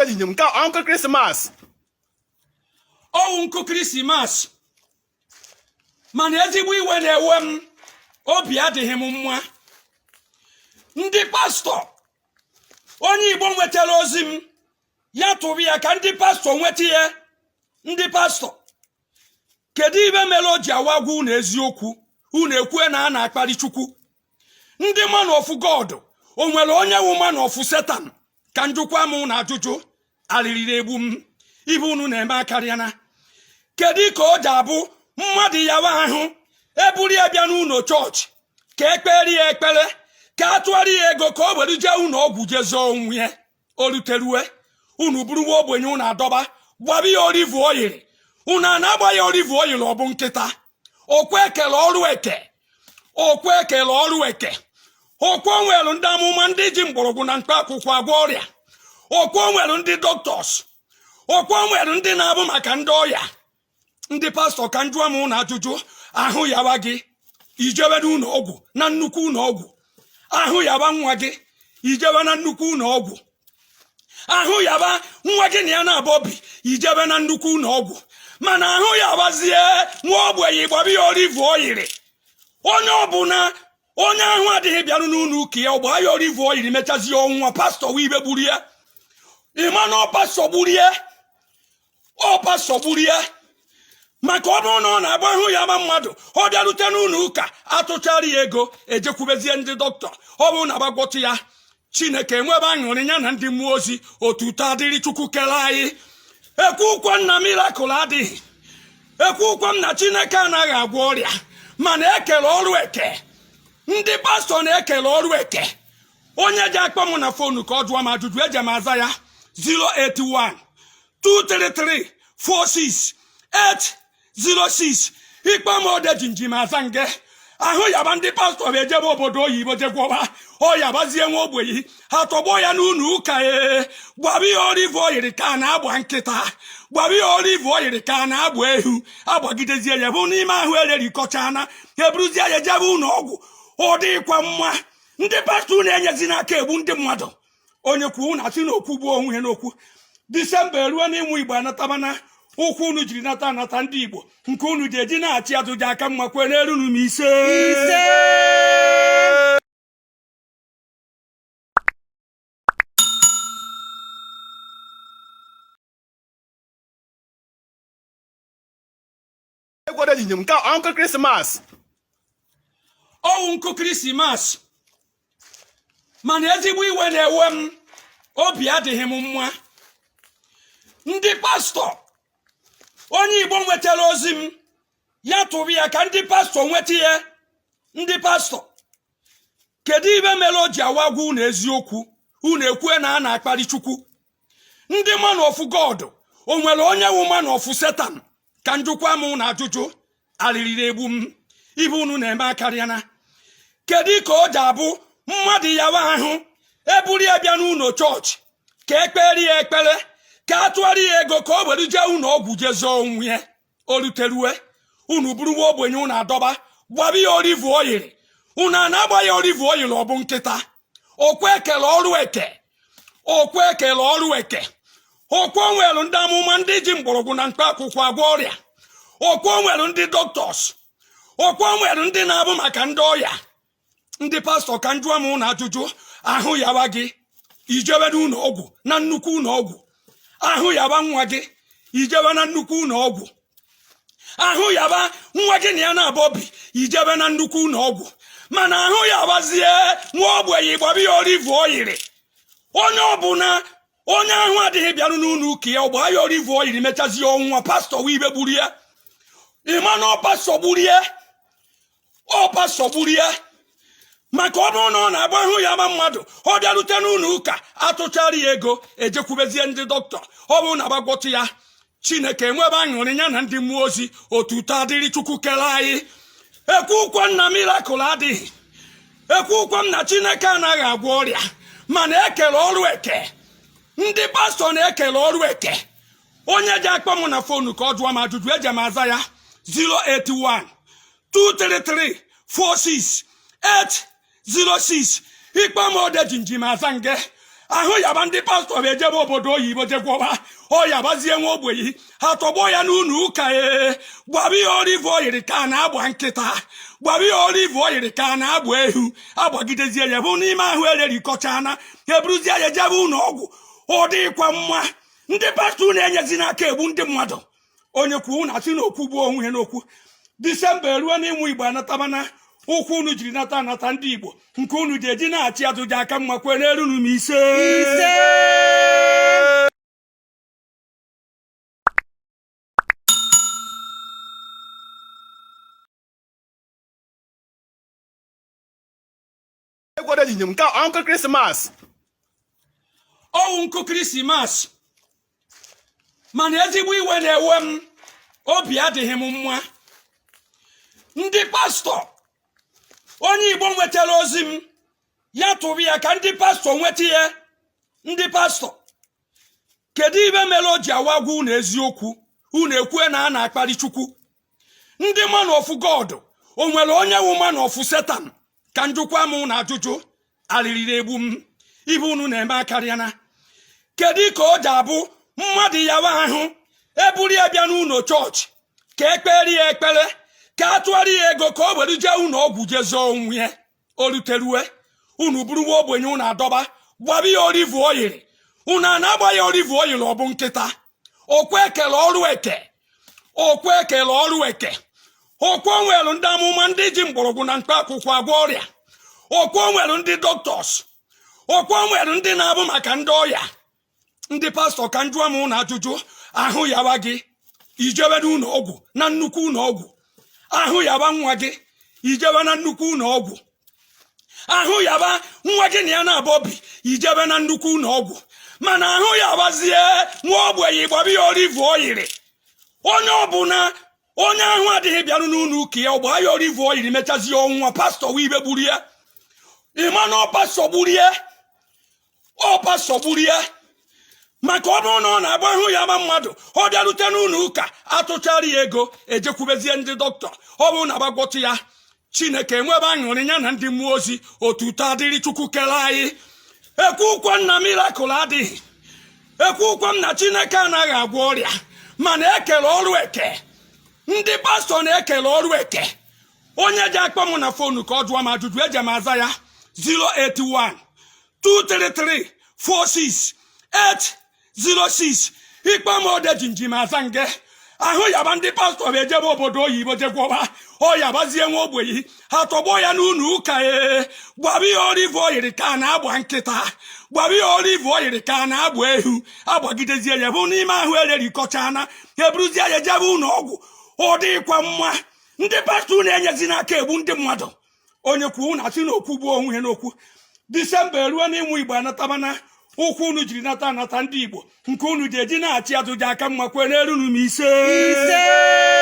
Ode jinjim nke a, nkụ Krismas. Ọwụ nkụ Krismas, mana ezigbo iwe na-ewe m, obi adịghị m mma. Ndị pastọ, onye Igbo nwetara ozi m, ya tụrụ ya ka ndị pastọ nweta ya. Ndị pastọ, kedu ibe mere o ji awa gwa unu eziokwu, unu ekwue na a na-akparị Chukwu? Ndị man of God, o nwere onye wụ man of Satan? Ka njụkwa m na ajụjụ alịrịrị egbu m. Ibe unu na-eme akarịana. Kedu ka o ji abụ mmadụ yawa ahụ, eburu ya bịa n'ụlọ chọọchị ka ekpere ya ekpere, ka a tụgharị ya ego ka o were jee ụlọ ọgwụ jee zọọ onwe ya? O ruterue, unu buru nwa ogbenye unu adọba, gbaba ya olive oil. Unu a na-agba ya olive oil, ọ bụ nkịta okwe ekele ọrụ eke, okwe ekele ọrụ eke, okwe nwere ndị amụma, ndị ji mgbọrọgwụ na mkpa akwụkwọ agwọ ọrịa, okwe nwere ndị doctors, okwe nwere ndị na-abụ maka ndị ọya. Ndị pastọ, ka m jụọ m na ajụjụ. Ahụ yawa gị, ijebe n'ụlọ ọgwụ, na nnukwu ụlọ ọgwụ. Ahụ yawa nwa gị, ijebe na nnukwu ụlọ ọgwụ. Ahụ yaba nwa gị na ya na-abụ obi, ijebe na nnukwu ụlọ ọgwụ. Mana ahụ yabazie nwa ogbenye, gbaba ya olive oil. Onye ọbụla onye ahụ adịghị bịarụ n'ụlọ ụka ya, gbaa ya olive oil, mechazie ọnwụnwa. Pastọ wee ibe gburu ya. Ịma na ọ pastọ gburu ya, ọ pastọ gburu ya. Maka ọ bụrụ na ọ na-agba ahụ ya ama mmadụ, ọ bịarute n'ụlọ ụka, atụchara ya ego, ejekwubezie ndị dọkịta. Ọ bụrụ na agbagwọtụ ya, Chineke enwebe aṅụrị, ya na ndị mmụọ ozi. Otuto adịrị Chukwu kere anyị. Ekwukwa na miracle adịghị, ekwukwa m na Chineke anaghị agwọ ọrịa, mana ekele ọrụ eke. Ndị pastọ na-ekele ọrụ eke. Onye ji akpọ m na phone ka ọ jụọ m ajụjụ, eji m aza ya: 081 233 46 806. Ikpe m ode ji nji m aza nge. Ahụ yaba ndị pastọ bụ ejebe obodo oyibo jegwọba ọ, yabazie nwa ogbenye, ha tọgbọ ya n'ụlọ ụka, ee, gbaba ihe olive oil ka a na-agba nkịta, gbaba ihe olive oil ka a na-agba ehu, agbagidezie ya bụ n'ime ahụ ererikọchana, eburuzie ya jebe ụlọ ọgwụ. Ọ dịghịkwa mma. Ndị pastọ na-enyezi n'aka egbu ndị mmadụ. Onye kwuo na asị na okwu gbuo onwe ya n'okwu. Disemba eruo na ịmụ Igbo anatabana ụkwụ unu jiri nata anata ndị Igbo nke unu ji eji na-achị azụ ji aka mma kwe n'elu unu m ise. Ise. Egwu jinjim nke a, nkụ Krismas. Ọwụ nkụ Krismas, mana ezigbo iwe na-ewe m, obi adịghị m mma. Ndị pastọ, onye Igbo nwetara ozi m, ya tụrụ ya ka ndị pastọ nweta ya. Ndị pastọ, kedu ibe mere o ji awa gwa unu eziokwu, unu ekwue na a na-akparị Chukwu? Ndị man of God, o nwere onye wụ man of Satan? Ka njụkwa m na ajụjụ alịrịrị egbu m. Ibe unu na-eme akarịana. Kedu ka o ji abụ mmadụ yawa ahụ, eburu ya bịa n'ụlọ chọọchị ka ekpere ya ekpere, ka a tụgharị ya ego ka o were jee ụlọ ọgwụ jee zọọ onwe ya? O ruterue, unu buru nwa ogbenye unu adọba, gbaba ya olive oil. Unu a na-agba ya olive oil, ọ bụ nkịta okwe ekele ọrụ eke, okwe ekele ọrụ eke, okwe nwere ndị amụma, ndị ji mgbọrọgwụ na mkpa akwụkwọ agwọ ọrịa, okwe nwere ndị doctors, okwe nwere ndị na-abụ maka ndị ọya. Ndị pastọ, ka m jụọ m na ajụjụ. Ahụ yawa gị, ijebe n'ụlọ ọgwụ, na nnukwu ụlọ ọgwụ. Ahụ yaba nwa gị, ijebe na nnukwu ụlọ ọgwụ. Ahụ yaba nwa gị na ya na-abụ obi, ijebe na nnukwu ụlọ ọgwụ. Mana ahụ yabazie nwa ogbenye, gbaba ya olive oil. Onye ọbụla onye ahụ adịghị bịarụ n'ụlọ ụka ya, gbaa ya olive oil, mechazie ọnwụnwa. Pastọ wee ibe gburu ya. Ịma na ọ pastọ gburu ya, ọ pastọ gburu ya. Maka ọ bụrụ na ọ na-agba ahụ ya ama mmadụ, ọ bịarute n'ụlọ ụka, atụchara ya ego, ejekwubezie ndị dọkịta. Ọ bụrụ na agbagwọtụ ya, Chineke enwebe aṅụrị, ya na ndị mmụọ ozi. Otuto adịrị Chukwu kere anyị. Ekwukwa na miracle adịghị, ekwukwa m na Chineke anaghị agwọ ọrịa, mana ekele ọrụ eke. Ndị pastọ na-ekele ọrụ eke. Onye ji akpọ m na phone ka ọ jụọ m ajụjụ, eji m aza ya: 081 233 46 806. Ikpe m ode ji nji m aza nge. Ahụ yaba ndị pastọ bụ ejebe obodo oyibo jegwọba ọ yabazie nwa ogbenye, ha tọgbọ ya n'ụlọ ụka. Ee, gbaba ihe olive oil ka a na-agba nkịta, gbaba ihe olive oil ka a na-agba ehu, agbagidezie ya bụ n'ime ahụ ererikọchana, eburuzie ya jebe ụlọ ọgwụ. Ọ dịghịkwa mma. Ndị pastọ na-enyezi n'aka egbu ndị mmadụ. Onye kwuo na asị na okwu gbuo onwe ya n'okwu. Disemba eruo n'ịmụ Igbo anatabana ụkwụ unu jiri nata anata ndị Igbo nke unu ji eji na-achị azụ ji aka mma kwee n'elu unu m ise. Ise. Egwu ejinye m nke a Uncle Christmas. Ọwụ nkụ Krismas, mana ezigbo iwe na-ewe m, obi adịghị m mma. Ndị pastọ, onye Igbo nwetara ozi m, ya tụrụ ya ka ndị pastọ nweta ya. Ndị pastọ, kedu ibe mere o ji awa gwa unu eziokwu, unu ekwue na a na-akparị Chukwu? Ndị man of God, o nwere onye wụ man of Satan? Ka njụkwa m na ajụjụ arịrịrị egbu m. Ibe unu na-eme akarịa. Kedu ka o ji abụ mmadụ yawa ahụ, eburu ya bịa n'ụlọ chọọchị ka ekpere ya ekpere, ka a tụgharị ya ego ka o were jee ụlọ ọgwụ jee zọọ onwe ya, o ruterue unu bụrụ nwa ogbenye, unu adọba gbaba ya olive oil? Unu a na-agba ya olive oil, ọ bụ nkịta okwe ekele ọrụ eke, okwe ekele ọrụ eke, okwe nwere ndị amụma, ndị ji mgbọrọgwụ na mkpa akwụkwọ agwọ ọrịa, okwe nwere ndị doctors, okwe nwere ndị na-abụ maka ndị ọya. Ndị pastọ, ka njụọ m na ajụjụ. Ahụ yawa gị, ijebe n'ụlọ ọgwụ, na nnukwu ụlọ ọgwụ. Ahụ yaba nwa gị, ijebe na nnukwu ụlọ ọgwụ. Ahụ yaba nwa gị na ya na-abụ obi, ijebe na nnukwu ụlọ ọgwụ. Mana ahụ yabazie nwa ogbenye, gbaba ya olive oil. Onye ọbụla onye ahụ adịghị bịarụ n'ụlọ ụka ya, ọgba ya olive oil, mechazie ọnwa pastọ wee ibe gburu ya. Ịma na ọ pastọ gburu ya, ọ pastọ gburu ya, maka ọ bụrụ na ọ na-agba ahụ ya ma mmadụ, ọ bịarute n'ụlọ ụka, atụchara ya ego, ejekwubezie ndị dọkịta. Ọ bụrụ na agbagwọtụ ya, Chineke enwebe aṅụrị ya na ndị mmụọ ozi. Otuto adịrị Chukwu kere anyị. Ekwu ụkwa nna, miracle adịghị. Ekwu ụkwa m na Chineke anaghị agwọ ọrịa, mana ekele ọrụ eke. Ndị pastọ na-ekele ọrụ eke. Onye ji akpọ m na phone ka ọ jụọ m ajụjụ, eji m aza ya: 081 233 46 806. Ikpe m ode ji njem aza nge. Ahụ yaba ndị pastọ bụ ejebe obodo oyibo jegwọba ọ yabazie nwa ogbenye, ha tọgbọ ya n'ụlọ ụka. Ee, gbaba ihe olive oil ka a na-agba nkịta, gbaba ihe olive oil ka a na-agba ehu, agbagidezie ya bụ n'ime ahụ ererikọchana, eburuzie ya jebe ụlọ ọgwụ. Ọ dịghịkwa mma. Ndị pastọ na-enyezi n'aka egbu ndị mmadụ. Onye kwuo na asị na okwu gbuo onwe ya n'okwu. Disemba eruo n'ịmụ Igbo anatabana ụkwụ unu jiri nata anata ndị Igbo nke unu ji eji na-achị azụ ji aka mma kwee n'elu unu m ise. Ise.